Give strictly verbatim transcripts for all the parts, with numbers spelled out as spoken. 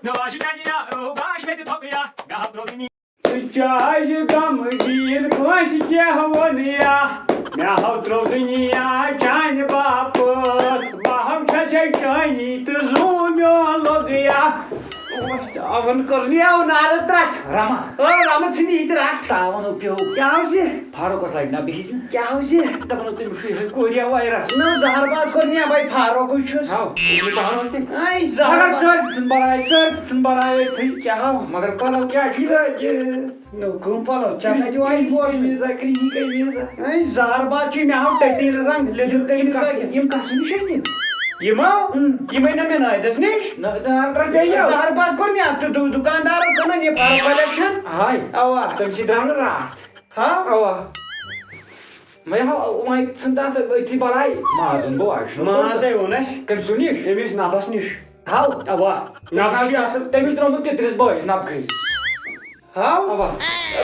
نہ، آز چھُ میٛانہِ یارو، گاش مےٚ تہِ تھۄکہٕ یا، مےٚ ہاو درٛوگنی۔ ژٕ کیٛازِ غمگیٖن کٲنٛسہِ کیٛاہ ووٚن یا؟ مےٚ ہاو درٛوگنی یا چانہِ باپتھ، بہٕ ہاو چھسے چٲنی تہٕ زوٗ میون لوٚگ یا۔ اوس تاون کٔرنی او نارٕ ترٛٹھ۔ رما۔ او رما ژھٕنی یہِ تہِ رٹھ۔ تاون او پیو۔ کیٛاہ ہاو زِ؟ فاروقس لگہِ نا بِہِس نہٕ۔ کیٛاہ ہاو زِ؟ دپان اوس تٔمِس چھُ یِہوٚے کوریا وایرس۔ نہ، زہر باد کوٚر مےٚ بھاے فاروقٕے چھُس۔ ہاو، یہِ پہن اوس تہِ۔ اے، زہر مگر باد۔ سٲرۍ ژھٕن بلاے، سٲرۍ ژھٕن بلاے أتھٕے۔ کیٛاہ ہاو؟ مگر پلو کیٛاہ چھِ لٲگِتھ؟ نو، کٕم پلو؟ ژےٚ کتہِ وایہِ بوز؟ قمیٖضا، کرٛہنی قمیٖضا۔ اے، زہر باد چھُے، مےٚ ہاو ٹٔٹی رنگ، لیٚدُر قمیٖض یِم کس-، لٲگِتھ۔ یِم کسٕے نِش أنۍ؟ یِمو؟ اۭں۔ یِمے نہ مےٚ نٲدس نِش۔ نہ، نار ترٛٹھ بیٚیہِ یو۔ زہر باد کوٚر مےٚ اَتھ تہٕ دُ-، دُکاندارو کٕنن یہِ فاروق کلیکشن۔ ہاے۔ اوا۔ تٔمۍ سٕے درٛاو نہٕ راتھ۔ ہا؟ اوا۔ وۄنۍ ہا، وۄنۍ ژھٕن تَتھ أتھی بَلاے۔ مازَن گوٚو اَکھ چھُنہٕ مازَے اوٚن اَسہِ۔ کٔمۍ سُنٛد نِش؟ أمِس نَبَس نِش۔ ہاو۔ اَوا۔ نَبہٕ چھُ اَصٕل، تٔمِس ترٛوومُت پِترِس بٲیِس نَبہٕ کٔرِتھ۔ ہاو۔ اَوا۔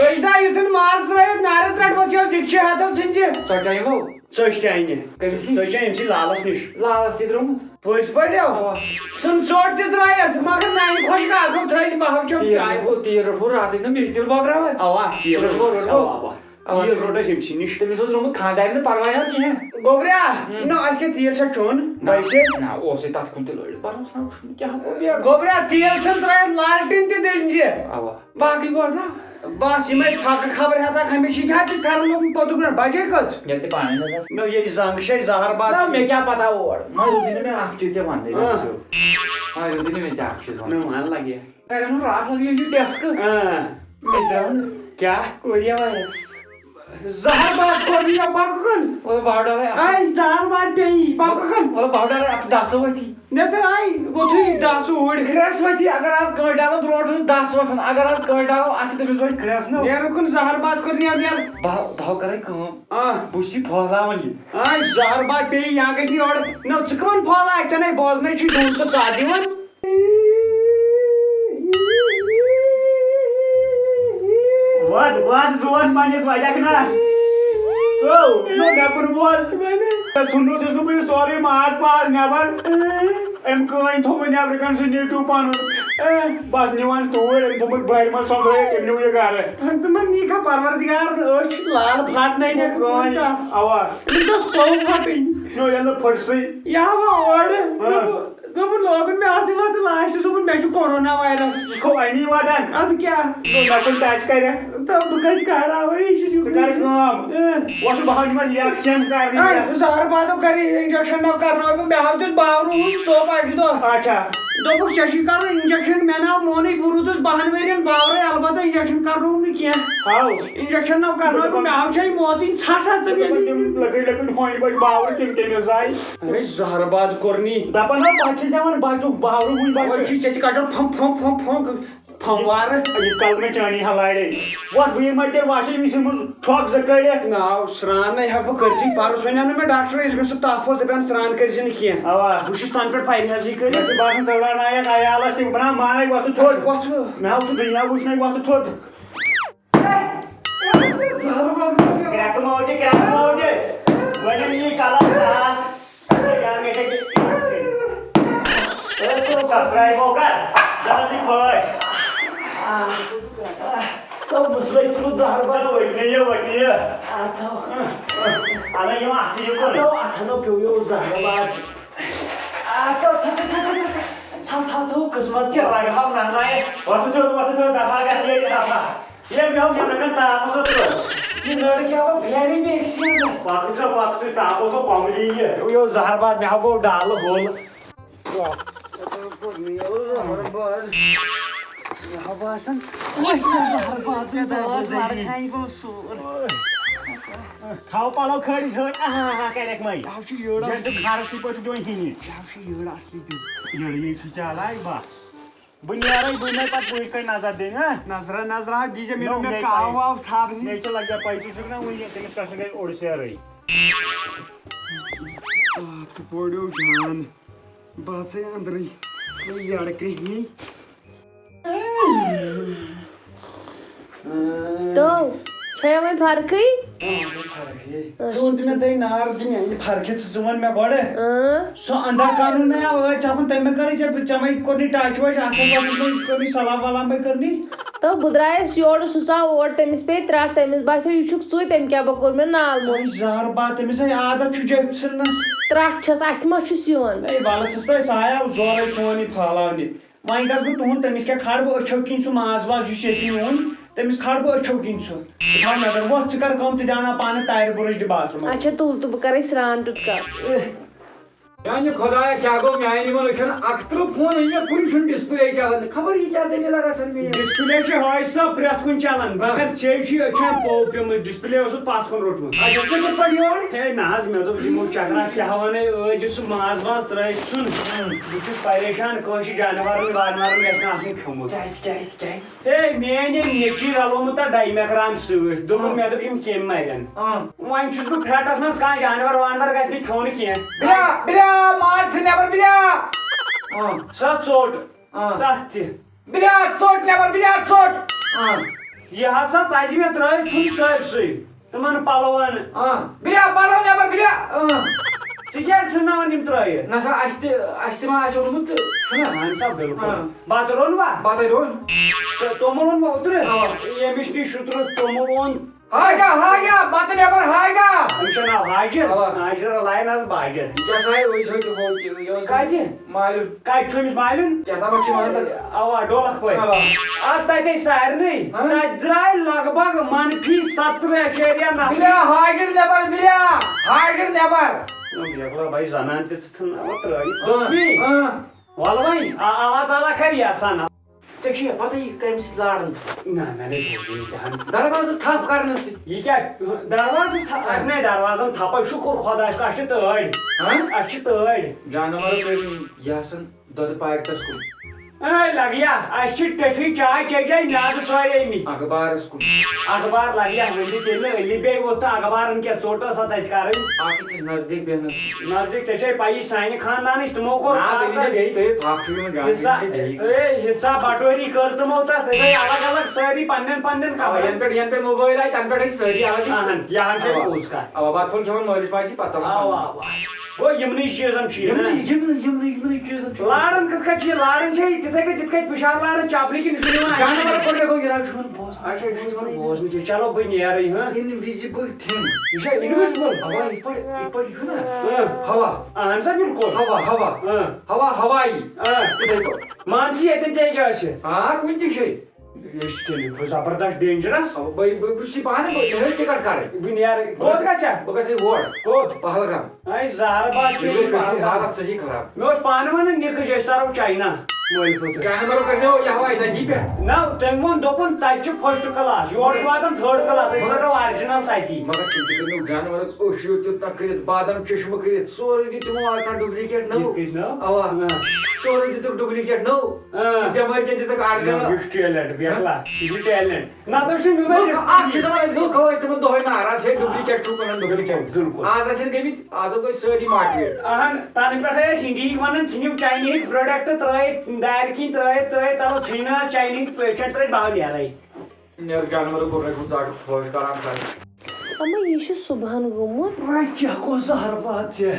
رٔجدہ، یُس زَن ماز ترٛٲوِتھ نارٕ ترٛٹھ وَسیو دِکچہِ ہَتو ژھٕنجہِ۔ ژۄٹیو۔ ژۄچہِ اَنہِ۔ کٔمِس نِش؟ ژۄچہِ اَنہِ أمۍ سٕے لالَس نِش۔ لالَس تہِ ترٛوومُت۔ پٔزۍ پٲٹھۍ ہو؟ اَوا۔ ژھٕن ژوٚٹ تہِ ترٛٲیِتھ، مگر نانہِ خۄشکہٕ اَکھ تھٲیِس، بہٕ ہاو چٮ۪م تیٖل چاے۔ روٚٹوٕ، تیٖل روٚٹوٕ راتھٕے نہ مِس تیٖل بٲگراوان۔ اَوا، تیٖل روٚٹوٕ، روٚٹوٕ۔ اَوا، اَوا۔ اَوا۔ تیٖل روٚٹ اَسہِ أمۍ سٕے نِش۔ تٔمِس اوس روٚمُت خانٛدارنہِ پَرواے ہَم کینٛہہ۔ گوٚبریا، ہُم۔ نہ، اَسہِ کیٛاہ تیٖل چھا چوٚن؟ نہ، ویسے؟ نہ، اوسُے تَتھ کُن تہِ لٲڑِتھ۔ پَرُس نہ وٕچھُن کیٛاہ گوٚو بیٚیہِ۔ گوٚبریا، تیٖل چھُنہٕ ترٛٲیِتھ، لالٹیٖن تہِ دٔنۍ زِ۔ اَوا۔ باقٕے بوز نہ۔ بس یِمے پھکہٕ خبرٕ ہٮ۪تھ اکھ ہمیشہِ چھا تہِ کرُن لوگمُت پوٚتُک برٛونٛٹھ بجے کٔژ؟ ییٚلہِ تہِ پانے نظر۔ نو ییٚلہِ زنٛگ چھے زہر باد نہ، چھُے۔ مےٚ کیٛاہ پتہ اور۔ وۄنۍ روٗدُے نہٕ مےٚ اکھ چیٖز ژےٚ وننٕے، آ۔ وۄنۍ چھُ۔ وۄنۍ روٗدُے نہٕ مےٚ ژےٚ اکھ چیٖز وننٕے۔ مےٚ وَن لگہِ۔ کرن نہٕ راتھ لگہِ یہِ ڈیسک۔ آ۔ مےٚ درٛاو نہٕ۔ کیٛاہ؟ کوریا وایرس۔ زہر باد کوٚر مےٚ پکُن۔ وَلہٕ باو ڈالے اَتھ۔ اَے زہر باد پیٚیہِ پکُن۔ وَلہٕ باو ڈالے اَتھ دَسہٕ ؤتھی۔ مےٚ تہِ آے ووٚتھُے دَس اوٗرۍ۔ کرٛٮ۪س ؤتھی، اگر آز کٲنٛٹہِ ڈالو برونٛٹھ اوس دَس وَسان، اگر آز کٲنٛٹہِ ڈالو اَتھ تہِ تٔمِس وَتھِ کرٛٮ۪س نہ۔ نیرُن کُن زہر باد کوٚر نیرُن نیرُن۔ بہٕ ہا، بہٕ ہا کَرَے کٲم۔ آ۔ بہٕ چھُس یہِ پھٲلاوان یہِ۔ آ، زہر باد پیٚیہِ یا گژھِ نہٕ یورٕ۔ نہ، ژٕ کَمَن پھٲلایَکھ؟ ژےٚ نَے بوزنَے چھُے دۄن تہٕ سَتھ یِوان۔ وَد، وَد، زوس پنٛنِس وَدٮ۪کھ نا۔ تو، نو مےٚ کُن بوز۔ ژھُنمُت چھُس نہٕ بہٕ یہِ سورُے ماز پاز نٮ۪بر۔ أمۍ کٲنۍ تھوٚومُت نٮ۪برٕ کَنۍ سُہ نیٚچوٗ پَنُن۔ بَس نِوان توٗرۍ، أمۍ تھوٚومُت بَرِ منٛز سۄمبرٲیِتھ، أمۍ نیوٗ یہِ گَرٕ۔ تہٕ مےٚ نیٖکھا پروردگارن أچھ لال پھاٹنَے مےٚ کٲنۍ۔ کٲنۍ۔ اَوا۔ أمِس گٔژھ پھٔٹٕنۍ۔ نو، ییٚلہِ نہٕ پھٔٹسٕے۔ یہِ ہا وۄنۍ اورٕ۔ ہاں۔ دوٚپُن، دوٚپُن، لوگُن مےٚ اَتھ دِوان تہٕ لاسٹَس دوٚپُن، "مےٚ چھُ کورونا وایرس۔" یہِ چھُ اَمی وَدان۔ اَدٕ کیٛاہ؟ نو، مےٚ کُن ٹچ کَرٮ۪کھ۔ تہٕ بہٕ کَتہِ کَرٕ اَوَے، یہِ چھُ ژٕ کَر کٲم۔ اۭں۔ وۄتھ بہٕ ہاو نِمَن وٮ۪کسیٖن کَرنہِ۔ اَے، زہر بادو کَرِ اِنجَکشَن نہ کَرناو بہٕ، مےٚ ہاو دیُت باورٕ ہُنٛد ژوٚپ اَکہِ دۄہ۔ اچھا۔ دوٚپُکھ، "ژےٚ چھُے کَرُن اِنجَکشَن؟" مےٚ نہ مونُے، بہٕ روٗدُس بَہَن ؤرِین باورَے، البتہ اِنجَکشَن کَرنووُم نہٕ کینٛہہ۔ ہاو۔ اِنجَکشَن نہ کَرناو بہٕ، مےٚ ہاو چھے موتٕنۍ ژھَٹھ ہا ژٕ مےٚ تِم دِنۍ۔ لۄکٕٹۍ لۄکٕٹۍ ہونۍ بَچہِ باورٕ تِم کٔمِس زاے؟ اے زہر باد کوٚرنی۔ دَپان ہا پَتہٕ چھِ زٮ۪وان بَچُک باورٕ وٕنۍ بَچُک۔ وۄنۍ چھُے ژےٚ تہِ کَڑان پھم پھم پھم پھم پھموارٕ۔ یہِ کَلہٕ مےٚ چٲنی ہَلاڑے۔ وۄتھ بہٕ یِمَے تیٚلہِ واشِنٛگ مِشیٖن منٛز چھۄکھ زٕ کٔڑِتھ۔ ناو سرٛان نَے ہٮ۪کہٕ بہٕ کٔرِتھٕے۔ پَرُس وَنیٛاو نہٕ مےٚ ڈاکٹر، ییٚلہِ مےٚ سُہ تَپھ اوس دَپان سرٛان کٔرۍ زِ نہٕ کینٛہہ۔ اَوا۔ بہٕ چھُس تَنہٕ پٮ۪ٹھ پَرِہَسٕے کٔرِتھ۔ مےٚ چھُ باسان ژٕ رَنایَکھ عیالَس تہِ، بہٕ بَناو مانے وۄتھٕ تھوٚد۔ وۄتھٕ۔ مےٚ ہاو سُہ دُنیا وٕچھنَے وۄتھٕ تھوٚد۔ کرٛٮ۪کہٕ مٲج دِ، کرٛٮ۪کہٕ مٲج دِ۔ ؤلِو یی کَلَس لاس۔ یہِ گژھِ یہِ۔ سبسکرائب ہو کر۔ زَن ٲسٕے پھٲسۍ۔ تو مسلے تُلُن زہر باد۔ وۄنۍ یہِ، وۄنۍ یہِ۔ اَتھو۔ اَنو یِم اَتھٕ یہِ کُن۔ اَتھو، اَتھو پیوٚو یہِ زہر باد۔ اَتھو، تھو، تھو، تھو، تھو، تھو، تھو، تھو، قٕسمت چھِ رنٛگ ہاو نہٕ نایہِ۔ وۄتھٕ تھوٚد، وۄتھٕ تھوٚد، دَفا گژھ ییٚتہِ دَفا۔ یے مےٚ اوس نیٚبرٕ کَنہِ تاپَس اوس ترٛوو۔ یہِ لٔڑکہٕ ہاو پھیرے مےٚ أکسٕے اَنٛدَس۔ پَکھ ژٕ، پَکھ ژٕ، تاپَس اوس پۄنٛگلی یہِ۔ یہِ اوس زہر باد، مےٚ ہاو گوٚو ڈَل ہوٚل۔ مےٚ ہاو باسان، وۄنۍ ژےٚ زہر باد تہٕ دٲر لَڑکہٕ ہَے گوٚو سوٗر۔ تھاو پَلو کھٲلِتھ ہیوٚر، آہا، آہا، کَرٮ۪کھ مَے۔ یہِ ہاو چھُ یٔڑ یَتھ اَصلی۔ دُکھارَس سۭتۍ پٲٹھۍ چھُ دیُن ہِنہِ۔ یہِ ہاو چھُ یٔڑ اَصلی دیُن۔ یٔڑ یہِ چھُ چالاک بَس۔ بہٕ نیرے، بہٕ یِمے پتہٕ پوٗرٕ پٲٹھۍ نظر دِنہِ، ہا؟ نظرا، نظرا، دِی زِ مےٚ نو، روٗد مےٚ مےٚ کاو پَے۔ واو ژھاپھ زِ۔ مےٚ چھِ لگان پَے، ژٕ چھُکھ نا وُنہِ تٔمِس کَشمیٖرَس اوٚڑ سیرٕے۔ آ، تہٕ پوریو جان، بہٕ ژٕے أنٛدرٕے، یہِ یَڑکہٕ ہِنٛدۍ۔ تو۔ چھےٚ وۄنۍ فرقٕے؟ آ، فرق ہے۔ ژٕ وَن تہٕ مےٚ دَے نار دِ مےٚ، یہِ فرق ہے ژٕ، ژٕ وَن مےٚ گۄڈٕ۔ اۭں۔ سُہ اندر قانون مےٚ آو ٲدۍ ژےٚ کُن، تٔمۍ مےٚ کٔرٕے ژےٚ، ژےٚ مَے کوٚر نہٕ ٹچ وچ، اَتھ منٛز وَتھ منٛز مَے کٔرنٕے، سلام ولام مَے کٔرنٕے۔ تہٕ بہٕ درٛایس یورٕ، سُہ ژاو اور، تٔمِس پیٚیہِ ترٛٹھ، تٔمِس باسیو یہِ چھُکھ ژٕے، تٔمۍ کیٛاہ بہٕ کوٚر مےٚ نال موٚل۔ وۄنۍ زہر باد، تٔمِس ہے عادت چھُ جٔپۍ ژھٕننَس۔ ترٛٹھ چھَس، اَتھِ ما چھُس یِوان؟ ہے وَلہٕ ژٕ سا، سُہ آیاو زورَے سون یہِ پھٲلاونہِ۔ وۄنۍ گژھٕ بہٕ تُہُنٛد، تٔمِس کیٛاہ کھارٕ بہٕ أچھو کِنۍ سُہ ماز واز یُس ییٚتہِ میون، تٔمِس کھارٕ بہٕ أچھو کِنۍ سُہ۔ بہٕ تھاوٕ نظر، وۄتھ ژٕ کر کٲم، ژٕ دیٛاوناو پانہٕ تارِ بُرٕش دِ باتھ روٗمَس۔ اچھا تُل تہٕ بہٕ کَرَے سرٛان تیُتھ کَر۔ میانہِ خۄدایا، کیٛاہ گوٚو میانہِ یِمن أچھن؟ اَکترٕہ فون أنۍ مےٚ، کُنہِ چھُنہٕ ڈسپلے چلان۔ خبر یہِ کیٛاہ دٔلیٖلہ گژھان مےٚ؟ ڈسپلے چھِ ہٲج صٲب پرٛٮ۪تھ کُنہِ چلان، مگر ژےٚ چھُے أچھن پوٚو پیوٚمُت، ڈسپلے اوسُتھ پتھ کُن روٚٹمُت۔ اچھا، ژٕ کِتھ پٲٹھۍ یور؟ ہے نہ حظ، مےٚ دوٚپ یِمو چکرا کیٛاہ ونے، ٲدۍ یُس سُہ ماز واز ترٲوِتھ ژھُن۔ بہٕ چھُس پریشان، کٲنٛسہِ جانورن وانورن گژھِ نہٕ آسُن کھیوٚمُت۔ کیٛازِ، کیٛازِ، کیٛازِ؟ ہے، میٲنۍ أمۍ نیٚچی رلومُت تتھ ڈایمیکران سۭتۍ، دوٚپُن، مےٚ دوٚپ یِم کیٚمۍ مرن۔ آ۔ وۄنۍ چھُس بہٕ فرٹس منٛز، کانٛہہ جانور وانور گژھِ نہٕ کھیوٚن کینٛہہ۔ بِلیا، بِلیا، ماز ژھٕن نٮ۪بر، بِلیا۔ آ، سۄ ژوٚٹ آ۔ تتھ تہِ۔ بِلیا، ژوٚٹ نٮ۪بر، بِلیا، ژوٚٹ۔ آ، یہِ ہسا تتہِ مےٚ ترٲوِتھ ژھُن سٲرسٕے تِمن پلون۔ آ، بِلیا، پلو نٮ۪بر، بِلیا۔ آ۔ ژٕ کیٛازِ ژھٕنناوان یِم ترٲوِتھ؟ نہ سا، اَسہِ تہِ، اَسہِ تہِ ما آسہِ اوٚنمُت تہٕ چھُنہ۔ اہن سا، بِلکُل۔ آ۔ بتہٕ روٚن وا؟ بتَے روٚن۔ تہٕ توٚمُل اوٚن وا اوترٕ؟ اوا۔ ییٚمِس نِش شُترُتھ توٚمُل اوٚن۔ ہاجا، ہاجا، بتہٕ نٮ۪بر ہاجا۔ أمِس چھُ ناو حاجر۔ اوا۔ حاجر لاین حظ باجر۔ یہِ کیٛاہ سا ہے أزۍ ہیوٚت ہُہ، یہِ اوس کتہِ؟ مالیُن۔ کتہِ چھُ أمِس مالیُن؟ کیٛاہ تامَتھ چھِ وَنان تَتھ۔ اوا، ڈولک پورِ۔ اوا۔ اتھ تتہِ سارنٕے۔ ہاں۔ تتہِ درٛاے لگ بگ منفی ستترٕہ اعشاریہ نفر۔ بِلیا، حاجر نٮ۪بر، بِلیا، حاجر نٮ۪بر۔ نہ، بیکلا بھائی، زنان تہِ ژٕ ژھٕن نہ وۄنۍ ترٲوِتھ۔ اۭں، اۭں۔ ولہٕ وۄنۍ، آ-، اللہ تعالیٰ کرِ یہِ آسان۔ ژےٚ چھےٚ پتہ یہِ کَمہِ سۭتۍ لاران؟ نہ، مےٚ نے بوٗزُے نہٕ تہِ ہن۔ دروازس تھپھ کرنہٕ سۭتۍ۔ یہِ کیٛاہ؟ دروازس تھا-، اَسہِ نے دروازن تھپے، شُکُر خۄدایَس کُن، اَسہِ چھِ تٲرۍ۔ ہاں؟ اَسہِ چھِ تٲرۍ۔ جانور کٔرۍ یہِ آسان دۄدٕ packet-س کُن۔ اے لگیا، اَسہِ چھِ ٹٮ۪ٹھٕے چاے چیٚجے میادٕ سوریمٕتۍ۔ اخبارس کُن۔ اخبار لگیا، ؤنِتھ ییٚلہِ نہٕ علی بے ووٚتھ تہٕ اخبارن کیٛاہ ژوٚٹ ٲس اَتھ اَتہِ کَرٕنۍ؟ اکھ أکِس نزدیٖک بیٚہنہٕ۔ نزدیٖک، ژےٚ چھے پَیی سانہِ خاندانٕچ، تِمو کوٚر نا، تُہۍ خاندان۔ بیٚیہِ، تُہۍ پھکھ چھُو یِمن جانورن حصہ، بیٚیہِ۔ تُہۍ حصہ بٹوری کٔر تِمو تَتھ، تُہۍ گٔے الگ الگ سٲری پننٮ۪ن پننٮ۪ن اَوا، کمرن۔ یَنہٕ پٮ۪ٹھ، یَنہٕ پٮ۪ٹھ موبایل آیہِ، تَنہٕ پٮ۪ٹھ ٲسۍ سٲری الگٕے۔ اہن، یہِ ہن چھےٚ اَوا۔ پوٚز کَتھ۔ اَوا، بَتہٕ پھوٚل کھٮ۪وان مٲلِس ماجہِ پَتہٕ ژَلان اَوا، پَنُن۔ اَوا۔ گوٚو یِمنٕے چیٖزن چھُ یہِ، یِمنٕے، نا؟ یِمنٕے، یِمنٕے، یِمنٕے چیٖزن چھُ۔ لاران کِتھ کٔنۍ چھِ یہِ؟ لاران چھےٚ یہِ تِتھَے کٔنۍ، تِتھ کٔنۍ پِشاب لاران چپلہِ کِنۍ، یہِ چھُنہٕ یِوان جانور اَتھِ۔ پٲٹھۍ گوٚو یہِ، چھُنہٕ بوزان۔ اچھا، یہِ چھُنہٕ بوزنٕے کینٛہہ۔ چلو، بہٕ نیرٕ یہِ، ہاں؟ Invisible thing۔ یہِ چھا invisible؟ اَوا، یِتھ پٲٹھۍ، یِتھ پٲٹھۍ یہِ چھُنہ۔ ہاں۔ ہوا۔ اہن سا، بِلکُل۔ ہوا، ہوا۔ ہاں۔ ہوا، ہوایی۔ ہاں۔ تِتھَے پٲٹھۍ۔ مان ژٕ، ییٚتٮ۪ن تہِ ہیٚکہِ ٲسِتھ۔ آ، کُنہِ تہِ جایہِ۔ یہِ چھُ تیٚلہِ زبردست dangerous۔ اَوا، بہٕ، بہٕ، بہٕ چھُس پانہٕ، بہٕ، مےٚ چھِ ٹِکٹ کَرٕنۍ۔ بہٕ نیرٕ، کوٚت گژھکھ؟ بہٕ گژھٕ یور۔ کوٚت؟ پہلگام۔ اے زہرٕ باد، ییٚتہِ گٔے کٔشیٖر پہلگام۔ حالت صحیح خراب۔ مےٚ اوس پانہٕ وَنان نِکٕچ، أسۍ تَرو چاینا مٲلۍ پوٗترٕ۔ جانوَرو کٔرنو یہِ ہوا اَتہِ پٮ۪ٹھ۔ نہ، تٔمۍ ووٚن، دوٚپُن، تَتہِ چھُ first class، یورٕ چھُ واتان third class، أسۍ رَٹو original تَتی۔ مگر تِم تہِ کٔرنو جانوَرو أچھ یوت تیوٗتاہ کٔرِتھ، بادام چشمہٕ کٔرِتھ، سورُے دیُت تِمو آز تام duplicate نٔو۔ یِتھ کٔنۍ نٔو؟ اَوا۔ نہ۔ سورُے دِتُکھ duplicate نٔو۔ آ۔ یہِ بٮ۪مٲرۍ کیٛاہ دِژٕکھ original؟ یہِ چھُ talent، بیکلا، یہِ چھُ talent۔ نہ، تُہۍ چھِو نہٕ لُکھ، اکھ چھِ دَپان، لُکھ ٲسۍ تِمن دۄہے ناراض، ہے، duplicate چھُو کٕنان، duplicate۔ بِلکُل، بِلکُل۔ آز ٲسِن گٔمٕتۍ، آز گوٚو سٲری motivate۔ اہن، تَنہٕ پٮ۪ٹھے ٲسۍ India-یِکۍ وَنان، ژھٕنِو China-ہٕکۍ product ترٛٲیِتھ، دارِ کِنۍ ترٛٲیِتھ، ترٛٲیِتھ، تَلو ژھٕنۍ نہٕ آز China-ہٕکۍ patient ترٛٲیِتھ، بہٕ آو نیرَے۔ نیر جانورو کوٚر مےٚ کُن ژَٹھ، خۄش کَران تَتہِ۔ اما، یہِ چھُ صُبحن گوٚمُت۔ وۄنۍ کیٛاہ گوٚو زہر باد ژےٚ؟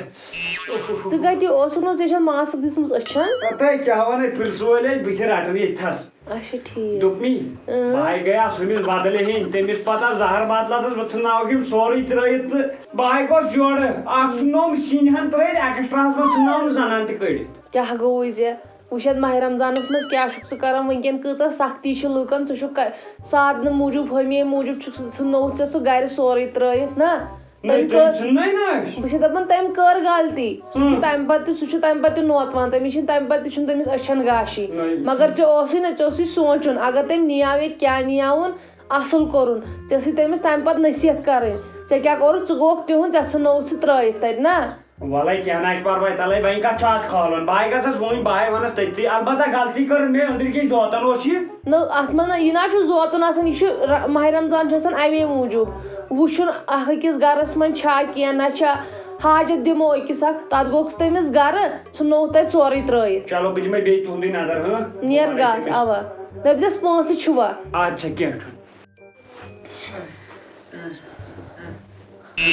ژٕ کَتہِ اوسُکھ نہٕ، ژےٚ چھےٚ mask دِژمٕژ أچھن؟ پَتہٕ ہے کیٛاہ وَنَے، پُلسہٕ وٲلۍ ٲسۍ بٕتھِ رَٹان ییٚتہِ تھَس۔ اچھا، ٹھیٖک۔ دوٚپمَے، اۭں۔ بہٕ ہاے گٔیاس ہُمِس بدلہِ ہیٚنۍ، تٔمِس پَتہٕ زَہر بدلَتَس، بہٕ ژھٕنناوَکھ یِم سورُے ترٛٲیِتھ تہٕ بہٕ ہاے گوس یورٕ۔ اَکھ ژھٕننووُم سِنۍ ہَن ترٛٲیِتھ، extra-ہَس منٛز ژھٕنناوُم زَنان تہِ کٔڑِتھ۔ کیٛاہ گوٚوُے ژےٚ؟ وٕچھ، یَتھ ماہِ رمضانَس منٛز کیٛاہ چھُکھ ژٕ کَران وٕنکٮ۪ن؟ کۭژاہ سختی چھِ لُکَن، ژٕ چھُکھ کَ-، سادنہٕ موٗجوٗب، ہُمے موٗجوٗب چھُکھ ژٕ، ژھٕننووُتھ ژےٚ سُہ گَرِ سورُے ترٛٲیِتھ نا؟ نہ، تٔمۍ تٔمۍ کٔر، ژھٕننَے نہٕ أسۍ۔ بہٕ چھَس دَپان، تٔمۍ کٔر غلطی۔ سُہ چھُ ہُم۔ تَمہِ پَتہٕ تہِ، سُہ چھُ تَمہِ پَتہٕ تہِ نوتوان، تٔمِس چھِنہٕ تَمہِ پَتہٕ تہِ چھُنہٕ تٔمِس أچھَن گاشی۔ نہ، یہِ مگر چھُنہٕ۔ ژےٚ اوسُے نہ، ژےٚ اوسُے سونٛچُن، اگر تٔمۍ نِیاو ییٚتہِ کیٛاہ نِیاوُن، اَصٕل کوٚرُن۔ ژےٚ ٲسٕے تٔمِس تَمہِ پَتہٕ نصیحت کَرٕنۍ۔ ژےٚ کیٛاہ کوٚرُتھ؟ ژٕ گوٚوکھ تِہُنٛد، ژےٚ ژھٕننووُتھ سُہ ترٛٲیِتھ تَتہِ نا؟ وَلَے کینٛہہ نہ چھُ پَرواے، تَلَے وۄنۍ کَتھ چھُ اَتھ کھالُن؟ بہٕ ہاے گژھَس وۄنۍ، بہٕ ہاے وَنَس تٔتھی۔ البتہ غلطی کٔر مےٚ، أنٛدٕرۍ کِنۍ زوتَن اوس یہِ۔ نہ، اَتھ منٛز نہ، یہِ نہ چھُ زوتُن آسان، یہِ چھُ ر-، ماہِ رمضان چھُ آسان اَمے موٗجوٗب۔ وٕچھُن اَکھ أکِس گَرَس منٛز چھا کینٛہہ نہ چھا، حاجت دِمو أکِس اَکھ، تَتھ گوٚو تٔمِس گَرٕ، ژھٕننووُتھ تَتہِ سورُے ترٛٲیِتھ۔ چلو، بہٕ دِمَے بیٚیہِ تُہُنٛدُے نظر، ہاں؟ نیر گژھ، اَوا۔ دَپہِ زٮ۪س پونٛسہٕ چھُوا؟ اَدٕ سا، کینٛہہ چھُنہٕ۔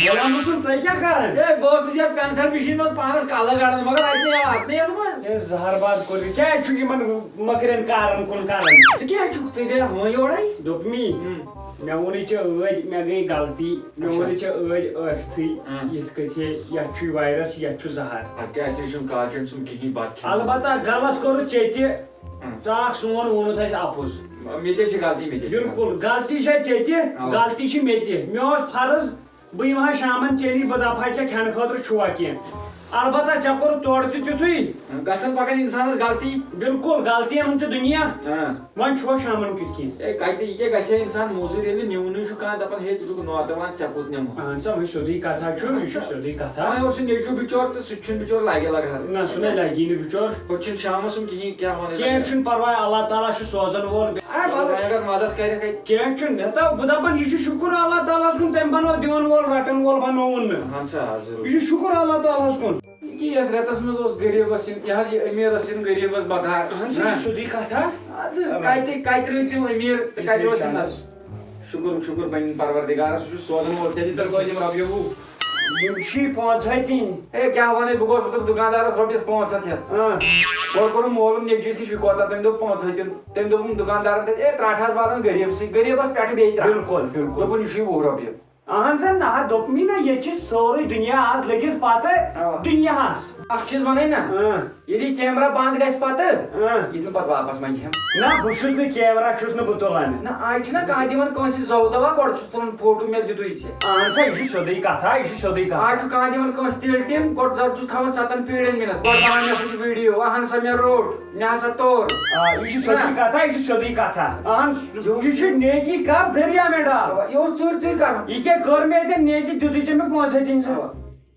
غلام حسن، تُہۍ کیٛاہ کران؟ ہے، بہٕ اوسُس یتھ پینسل مِشیٖن منٛز پانس کلہٕ گڑان، مگر اتہِ نہٕ یِوان، اتہِ نہٕ یِوان۔ ہے، زہر باد کوٚر یہِ۔ کیٛازِ چھُ یِمن مٔکرٮ۪ن کارن کُن کران؟ ژٕ کیٛازِ چھُکھ، ژٕ بیٚہہ وۄنۍ یورے۔ دوٚپمی، ہُم۔ مےٚ ووٚنُے ژےٚ ٲدۍ، مےٚ گٔے غلطی، مےٚ اچھا۔ ووٚنُے ژےٚ ٲدۍ ٲٹھتھٕے، ہُم۔ یِتھ کٔنۍ ہے، یتھ چھُے وایرس، یتھ چھُ زہر۔ اتھ کیٛازِ تہِ چھُنہٕ کالچن سُنٛد کِہیٖنۍ بتہٕ کھٮ۪نس۔ البتہ غلط کوٚرُتھ ژےٚ تہِ، ہُم۔ ژٕ اکھ سون ووٚنُتھ اَسہِ اپُز۔ مےٚ تہِ چھِ غلطی، مےٚ تہِ چھِ بِلکُل، غلطی چھےٚ ژےٚ تہِ، اَوا۔ غلطی چھِ مےٚ تہِ۔ مےٚ اوس فرض، بہٕ یِمہٕ ہا شامن ژےٚ نِش، بہٕ دَپہٕ ہا ژےٚ کھٮ۪نہٕ خٲطرٕ چھُوا کینٛہہ۔ البتہ ژےٚ کوٚرُتھ تورٕ تہِ تیُتھُے۔ گژھن پکان انسانس غلطی۔ بِلکُل، غلطین ہُنٛد چھُ دُنیا۔ ہاں۔ وۄنۍ چھُوا شامن کیُتھ کینٛہہ؟ ہے، کتہِ، یہِ کیٛاہ گژھِ ہا انسان موٚزوٗرۍ ییٚلہِ نہٕ نیونٕے چھُ کانٛہہ، دپان، ہے، ژٕ چھُکھ ناتہٕ وان، ژےٚ کوٚت نِمہٕ؟ اہن سا، وۄنۍ چھُ سیوٚدُے کتھا چھُ، یہِ چھُ سیوٚدُے کتھا۔ وۄنۍ اوس یہِ نیٚچوٗ بِچور تہٕ سُہ تہِ چھُنہٕ بِچور لگہِ لگہٕ ہن۔ نہ، سُہ نَے لگی نہٕ بِچور۔ ہُتہِ چھُنہٕ شامس یِم کِہیٖنۍ، کیٛاہ وَنان؟ کینٛہہ چھُنہٕ پرواے، اللہ تعالیٰ چھُ سوزن وول۔ اے، مطلب، خۄداے اگر مدد کرِ، ہے۔ کینٛہہ چھُنہٕ، ہتا بہٕ دپان، یہِ چھُ شُکُر اللہ تعالیٰ ہس کُن، تٔمۍ بنوو دِوان وول، رٹن وول بنووُن نہٕ۔ اہن سا، آ، ضروٗر۔ یہِ چھُ شُکُر اللہ تعالیٰ ہس کُن۔ یہِ کہِ یتھ رٮ۪تس منٛز اوس غریٖبس یُن، یہِ حظ یہِ أمیٖرس یُن غریٖبس بکار۔ اہن سا، یہِ چھُ سیوٚدُے کتھا۔ اَدٕ کتہِ، کتہِ روٗدۍ تِم أمیٖر تہٕ کتہِ روٗدۍ تِم نہ؟ شُکُر، شُکُر پننہِ پروردگارس، سُہ چھُ سوزن وول، ژےٚ دِژٕکھ توتہِ یِم رۄپیہِ وُہ۔ یِم چھی پانٛژھ ہتھ دِنۍ۔ ہے، کیٛاہ وَنَے، بہٕ گوس، بہٕ دوٚپ دُکاندارَس رۄپیَس پانٛژھ ہَتھ ہٮ۪تھ۔ آ۔ گۄڈٕ کوٚرُم معلوم نیٚچوِس نِش، یہِ کوتاہ، تٔمۍ دوٚپ پانٛژھ ہَتھ دِنۍ۔ تٔمۍ دوٚپُن دُکاندارَن، ہے، ترٛٹھ حظ والان غریٖبسٕے، غریٖبَس پٮ۪ٹھٕ بیٚیہِ ترٛٹھ۔ بِلکُل، بِلکُل۔ دوٚپُن، یہِ چھُے وُہ رۄپیہِ۔ اَہَن سا، نہ ہا، دوٚپمَے نہ، ییٚتہِ چھِ سورُے دُنیا آز لٔگِتھ پَتہٕ اَوا۔ دُنیاہَس۔ اَکھ چیٖز وَنَے نہ، اۭں۔ ییٚلہِ یہِ کیمرہ بنٛد گژھِ پَتہٕ، اۭں۔ یہِ نہٕ پَتہٕ واپَس منٛگہِ ہٮ۪م۔ نہ، بہٕ چھُس نہٕ کیمرہ، چھُس نہٕ بہٕ تُلان۔ نہ، آز چھِنہ کانٛہہ دِوان کٲنٛسہِ زَو دَوا، گۄڈٕ چھُس تُلان فوٹو، مےٚ دیُتُے ژےٚ۔ اہن سا، یہِ چھُ سیوٚدُے کتھا، یہِ چھُ سیوٚدُے کتھا۔ آز چھُ کانٛہہ دِوان کٲنٛسہِ تِلہٕ ٹیٖن، گۄڈٕ زَن چھُس تھاوان ستن پیٖڑن مِنت، گۄڈٕ بناو مےٚ سۭتۍ ویٖڈیو، اہن سا مےٚ روٚٹ، مےٚ ہسا توٚر۔ آ، یہِ چھُ سیوٚدُے نہ۔ کتھا، یہِ چھُ سیوٚدُے کتھا۔ اہن، یہِ چھُ نیکی کر دریا میں ڈال۔ یہِ اوس ژوٗرِ ژوٗرِ کرُن۔ یہِ کیٛاہ کٔر مےٚ اَتٮ۪ن نیکی، دیُتُے ژےٚ مےٚ پونٛسہٕ ہیٚتِنۍ زٕ۔ اوا۔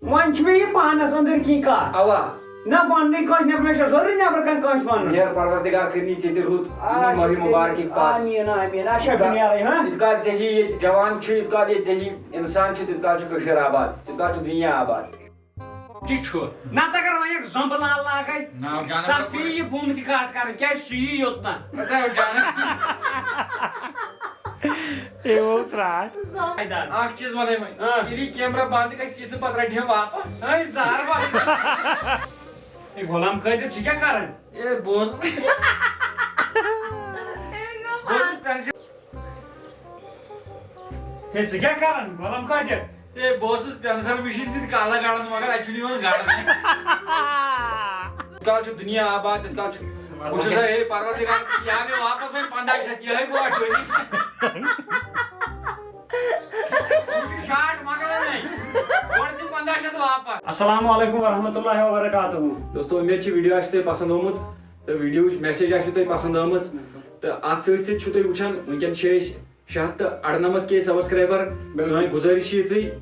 وۄنۍ چھُ مےٚ یہِ پانس أنٛدٕرۍ کِنۍ کتھ۔ اوا۔ نہ وَننُے کٲنٛسہِ، نہ مےٚ چھےٚ ضروٗری نٮ۪برٕ کنہِ کٲنٛسہِ وَنُن۔ مہر پروردگار کٔرِنی ژےٚ تہِ رُت، آ، یِمن ماہِ مبارکہِ پاس۔ آمیٖن، آمیٖن۔ اچھا، بہٕ نیرے، ہاں؟ یوٗت کال ژےٚ ہی ییٚتہِ جوان چھُ، یوٗت کال ییٚتہِ ژےٚ ہی اِنسان چھُ، تیوٗت کال چھُ کٔشیٖر آباد، تیوٗت کال چھُ دُنیا آباد۔ تہِ چھُ۔ نتہٕ اگر وۄنۍ اکھ زۄمبہٕ لال لاگے، ناو جانم تتھ پیٚیہِ یہِ بُم تہِ کٹ کرٕنۍ، کیازِ سُہ یی یوٚت تام۔ پتہٕ آو جانم۔ اے، ووٚو ترٛٹھ۔ فٲیدٕ۔ اکھ چیٖز ونے وۄنۍ، ہاں۔ ییٚلہِ یہِ کیمرہ بنٛد گژھِ، یہِ تہٕ پتہٕ رٹہِ ہا واپس۔ ہے، زہر واپس۔ ہے، غلام قٲدر، ژٕ کیٛاہ کران؟ اے، بوز۔ بوز، ہے، ژٕ کیٛاہ کران، غلام قٲدر؟ اے، بہٕ اوسُس پینسل مِشیٖن سۭتۍ کلہٕ گڑان، مگر اتہِ چھُنہٕ یِوان گڑنہٕ۔ تیوٗت کال چھُ دُنیا آباد، تیوٗت کال چھُ۔ وٕچھِو سا، ہے پروردگار، یا مےٚ واپس وۄنۍ پنٛداہ شیٚتھ، یِہوٚے گوٚو اَتھ وۄنۍ۔ یِم چھِ شاٹ مۄکلان وۄنۍ۔ گۄڈٕ دِ پنٛداہ شیٚتھ واپس۔ السلام علیکم ورحمۃ اللہ وبرکاتہ۔ دوستو، اُمید چھِ ویٖڈیو آسہِ تۄہہِ پسنٛد آمُت تہٕ ویٖڈیوٕچ message آسہِ تۄہہِ پسنٛد آمٕژ۔ تہٕ اتھ سۭتۍ سۭتۍ چھِو تُہۍ وٕچھان، وٕنکیٚن چھِ أسۍ شےٚ ہتھ تہٕ اَرنَمَتھ کے subscriber۔ بِلکُل۔ سٲنۍ گُزٲرِش چھِ یِژٕے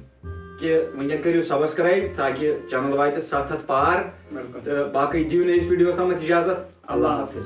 کہِ وٕنکیٚن کٔرِو subscribe تاکہِ channel واتہِ ستھ ہتھ پار۔ بِلکُل۔ تہٕ باقٕے دِیِو نٔیِس ویٖڈیوَس تامَتھ اِجازت۔ اللہ حافظ۔